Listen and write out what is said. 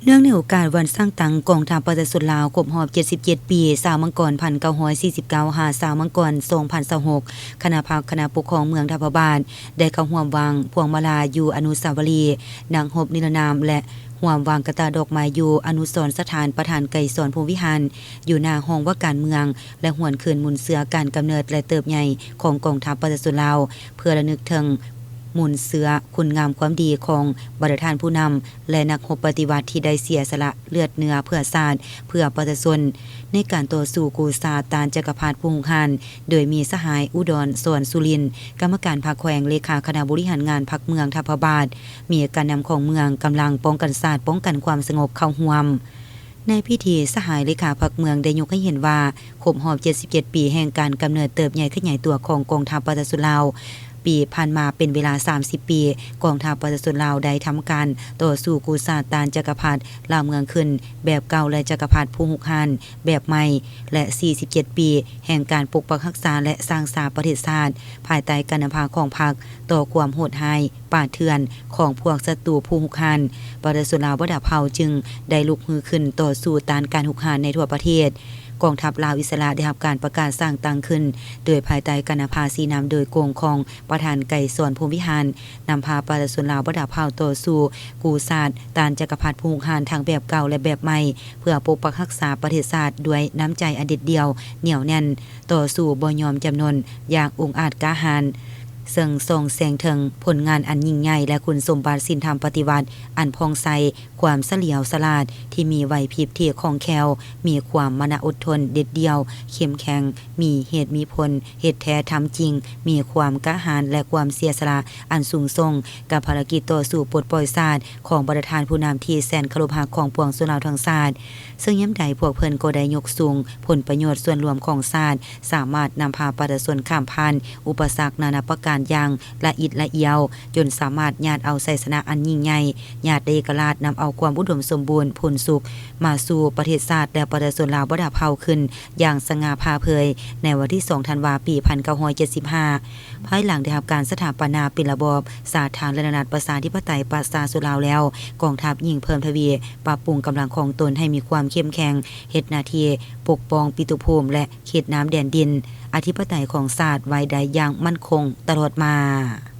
ເນື່ອງໃນໂອກາດວັນສ້າງຕັ້ງກອງທັບປະຊາຊົນລາວຄົບຮອບເຈັດສິບເຈັດປີ ຊາວມັງກອນ ໜຶ່ງພັນເກົ້າຮ້ອຍສີ່ສິບເກົ້າ ຫາ ຊາວມັງກອນ ສອງພັນຊາວຫົກ ຄະນະພັກຄະນະປົກຄອງເມືອງທ່າພະບາດ ໄດ້ເຂົ້າຮ່ວມວາງພວງມາລາຢູ່ອະນຸສາວະລີນັກຮົບນິລະນາມ ແລະ ຮ່ວມວາງກະຕ່າດອກໄມ້ຢູ່ອະນຸສອນສະຖານປະທານໄກສອນພົມວິຫານ ຢູ່ໜ້າຫ້ອງວ່າການເມືອງ ແລະ ຫວນຄືນມູນເຊື້ອການກຳເນີດ ແລະ ເຕີບໃຫຍ່ຂອງກອງທັບປະຊາຊົນລາວ ເພື່ອລະນຶກເຖິງມູນເຊື້ອຄຸນງາມຄວາມດີຂອງບັນດາທ່ານຜູ້ນຳ ແລະ ນັກຮົບປະຕິວັດທີ່ໄດ້ເສຍສະຫຼະເລືອດເນື້ອເພື່ອຊາດ ເພື່ອປະຊາຊົນ ໃນການຕໍ່ສູ້ກູ້ຊາດຕ້ານຈັກກະພັດຜູ້ຮຸກຮານ ໂດຍມີສະຫາຍ ອຸດອນ ສອນສຸລິນ ກຳມະການພັກແຂວງ ເລຂາຄະນະບໍລິຫານງານພັກເມືອງທ່າພະບາດ, ມີການນຳຂອງເມືອງ, ກຳລັງປ້ອງກັນຊາດ, ປ້ອງກັນຄວາມສະຫງົບເຂົ້າຮ່ວມ. ໃນພິທີ, ສະຫາຍເລຂາພັກເມືອງໄດ້ຍົກໃຫ້ເຫັນວ່າ ຄົບຮອບເຈັດສິບເຈັດປີແຫ່ງການກຳເນີດເຕີບໃຫຍ່ຂະຫຍາຍຕົວຂອງກອງທັບປະຊາຊົນລາວ, ປີຜ່ານມາເປັນເວລາສາມສິບປີ, ກອງທັບປະຊາຊົນລາວໄດ້ທຳການຕໍ່ສູ້ກູ້ຊາດຕ້ານຈັກກະພັດລ່າເມືອງຂຶ້ນແບບເກົ່າ ແລະ ຈັກກະພັດຜູ້ຮຸກຮານແບບໃໝ່ ແລະ ສີ່ສິບເຈັດປີແຫ່ງການປົກປັກຮັກສາ ແລະ ສ້າງສາປະເທດຊາດ ພາຍໃຕ້ການນຳພາຂອງພັກ ຕໍ່ຄວາມໂຫດຮ້າຍປ່າເຖື່ອນຂອງພວກສັດຕູຜູ້ຮຸກຮານ, ປະຊາຊົນລາວບັນດາເຜົ່າຈຶ່ງໄດ້ລຸກຮືຂຶ້ນຕໍ່ສູ້ຕ້ານການຮຸກຮານໃນທົ່ວປະເທດ. ກອງທັບລາວອິດສະຫຼະໄດ້ຮັບການປະກາດສ້າງຕັ້ງຂຶ້ນ ໂດຍພາຍໃຕ້ການນຳພາຊີ້ນຳໂດຍກົງຂອງປະທານໄກສອນ ພົມວິຫານ, ນຳພາປະຊາຊົນລາວບັນດາເຜົ່າຕໍ່ສູ້ກູ້ຊາດຕ້ານຈັກກະພັດຜູ້ຮຸກຮານທັງແບບເກົ່າ ແລະ ແບບໃໝ່ ເພື່ອປົກປັກຮັກສາປະເທດຊາດດ້ວຍນ້ຳໃຈອັນເດັດດ່ຽວ, ໜຽວແໜ້ນ, ຕໍ່ສູ້ບໍ່ຍອມຈຳນົນຢ່າງອົງອາດກ້າຫານ, ເຊິ່ງສ່ອງແສງເຖິງຜົນງານອັນຍິ່ງໃຫຍ່ ແລະ ຄຸນສົມບັດສິນທຳປະຕິວັດອັນຜ່ອງໃສ, ຄວາມສະຫຼຽວສະຫຼາດທີ່ມີໄຫວພິບທີ່ຄ່ອງແຄ້ວ, ມີຄວາມມານະອົດທົນເດັດດ່ຽວ, ເຂັ້ມແຂງ, ມີເຫດມີຜົນ, ເຮັດແທ້ທຳຈິງ, ມີຄວາມກ້າຫານ ແລະ ຄວາມເສຍສະຫຼະອັນສູງສົ່ງ ກັບພາລະກິດຕໍ່ສູ້ປົດປ່ອຍຊາດຂອງບັນດາທ່ານຜູ້ນຳທີ່ແສນເຄົາລົບຮັກຂອງປວງຊົນລາວທັງຊາດ. ເຊິ່ງຍາມໃດພວກເພິ່ນກໍໄດ້ຍົກສູງຜົນປະໂຫຍດສ່ວນລວມຂອງຊາດ, ສາມາດນຳພາປະຊາຊົນຂ້າມຜ່ານອຸປະສັກນານາປະການຢ່າງລະອິດລະອຽວ, ຈົນສາມາດຍາດເອົາໄຊຊະນະອັນຍິ່ງໃຫຍ່, ຍາດໄດ້ເອກະລາດ, ນຳເອົາຄວາມອຸດົມສົມບູນ, ຜົນສຸກມາສູ່ປະເທດຊາດ ແລະ ປະຊາຊົນລາວບັນດາເຜົ່າຂຶ້ນຢ່າງສະຫງ່າຜ່າເຜີຍ ໃນວັນທີສອງ ທັນວາ ປີພັນເກົ້າຮ້ອຍເຈັດສິບຫ້າ. ພາຍຫຼັງໄດ້ຮັບການສະຖາປະນາເປັນລະບອບສາທາລະນະລັດປະຊາທິປະໄຕປະຊາຊົນລາວແລ້ວ, ກອງທັບຍິ່ງເພີ່ມທະວີປັບປຸງກຳລັງຂອງຕົນໃຫ້ມີຄວາມເຂັ້ມແຂງ, ເຮັດໜ້າທີ່ປົກປ້ອງປິຕຸພູມ ແລະ ເຂດນ້ຳແດນດິນອະທິປະໄຕຂອງຊາດໄວ້ໄດ້ຢ່າງໝັ້ນຄົງຕະຫຼອດມາ.